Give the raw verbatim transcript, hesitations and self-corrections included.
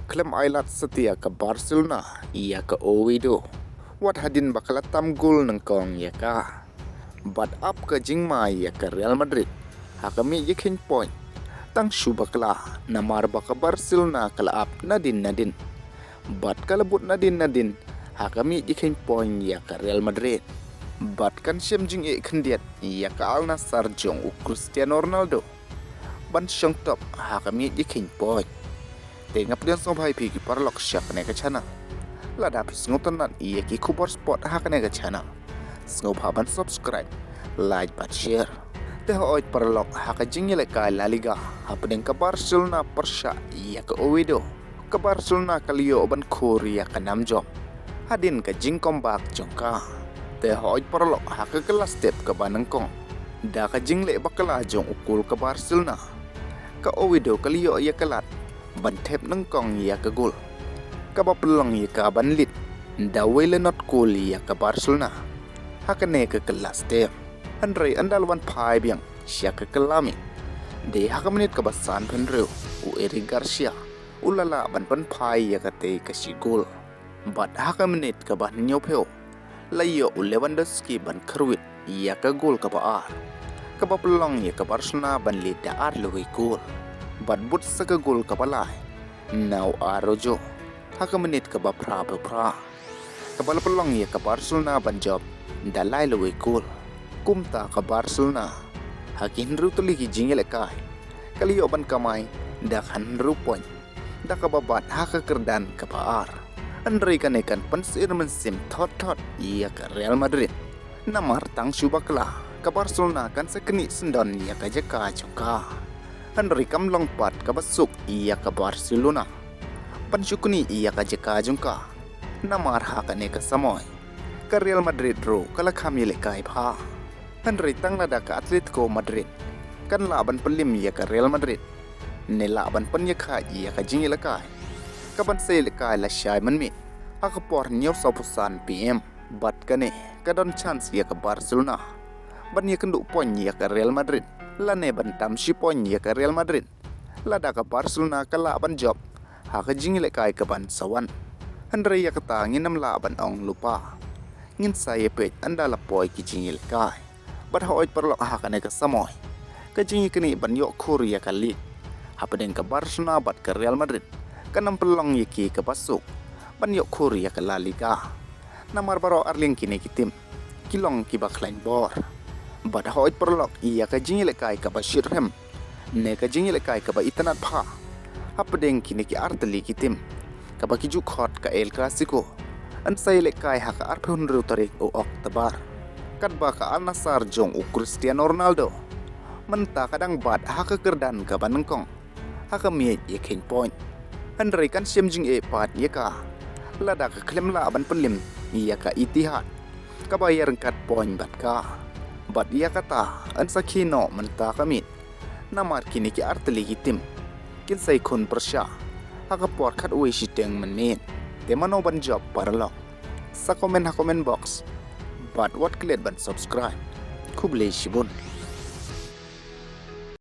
khlem ai lad satia ka Barcelona ïa ka Oviedo, wat hadien ba ka la tam gol nyngkong ïa ka. Bad ap ka jingma ïa ka Real Madrid ha ka miej ïakheiñ point. Tang shu bakla namar ba ka Barcelona ka la ap nadien nadien bad ka la bud nadien nadien ha ka miej ïakheiñ point ïa ka Real Madrid. Bad kan shem jingeh khyndiat ïa ka Al Nassr jong u Cristiano Ronaldo ban shong top ha ka miej ïakheiñ point. Te nga pdiang sngewbha ïa phi ki paralok sha kane ka channel. Lada phi sngewtynnat ïa ki khubor sport ha kane ka channel, sngewbha ban subscribe, like bad share. Te hooid paralok, ha ka jingïalehkai La Liga hapdeng ka Barcelona pyrshah ïa ka Oviedo, ka Barcelona ka la ïoh ban khur ïa ka nam jop hadien ka jingcomeback jong ka. Te hooid paralok, ha ka kylla step kaba nyngkong, da ka jingleh bakla jong u kol ka Barcelona, ka Oviedo ka la ïoh ïa ka lad ban thep nyngkong ïa ka gol, kaba pynlong ïa ka ban lead da wei la nod kol ïa ka Barcelona ha kane ka kylla step. Hynrei ynda la wan phai biang sha ka kylla miej, dei ha ka minit kaba sanphew hynriew, u Eric Garcia u la lah ban pynphai ïa katei ka shi gol. Bad ha ka minit kaba hynñiewphew, la ïoh u Lewandowski ban kyrwit ïa ka gol kaba ar, kaba pynlong ïa ka Barcelona ban lead da ar la wei gol. Bad bud sa ka gol kaba lai na u Araujo ha ka minit kaba phraphew phra, kaba la pynlong ïa ka Barcelona ban jop da lai la wei gol. Kumta ka Barcelona ha ki hynriew tylli ki jingïalehkai ka la ïoh ban kamai da ka hynriew point, da kaba bat ha ka kyrdan kaba ar. Hynrei kane kan pynsyier mynsiem thot thot ïa ka Real Madrid. Namar tang shu bakla, ka Barcelona kan sa knieh syndon ïa ka jaka jong ka. Hynrei kam long pat kaba suk ïa ka Barcelona ban shu knieh ïa ka jaka jong ka. Namar ha kane ka samoi, ka Real Madrid ruh ka la kham ïalehkai bha. Hynrei tang lada ka Atletico Madrid kan lah ban pynlem ïa ka Real Madrid, ne lah ban pynïakha ïa ka jingïalehkai, ka ban sa ïalehkai lashai mynmiet ha ka por hynñiew sawphew san P M. Bad kane ka don chance ïa ka Barcelona ban ïakynduh point ïa ka Real Madrid, lane ban tam shi point ïa ka Real Madrid, lada ka Barcelona ka lah ban jop ha ka jingïalehkai ka ban sa wan. Hynrei ïa kata ngin ym lah ban ong lypa, ngin sa ïa peit ynda la poi ki jingïalehkai. Bad hooid paralok, ha kane ka samoi, ka jingïaknieh ban ïoh khur ïa ka league hapdeng ka Barcelona bad ka Real Madrid kan ym pynlong ïa ki kaba suk ban ïoh khur ïa ka La Liga. Namar baroh arliang kine ki tim ki long kiba khlaiñ bor. Bad hooid paralok, ïa ka jingïalehkai kaba shitrhem, ne ka jingïalehkai kaba itynnad bha hapdeng kine ki artylli ki tim, kaba ki ju khot ka El Clasico, yn sa ïalehkai ha ka arphew hynriew tarik u October. Katba ka Al Nassr jong u Cristiano Ronaldo mynta ka dang bat ha ka kyrdan kaba nyngkong ha ka miej ïakheiñ point. Hynrei kan shem jingeh pat ïa ka lada ka khlem lah ban pynlem ïa ka Etihad, kaba ïaryngkat point bad ka. Bad ïa kata yn sa khie noh mynta ka miet, namar kine ki artylli ki tim kin sa ïakhun pyrshah ha ka por khatwei shiteng mynmiet. Te mano ban jop paralok? Sa comment ha comment box bad wat klet ban subscribe. Khublei shibun.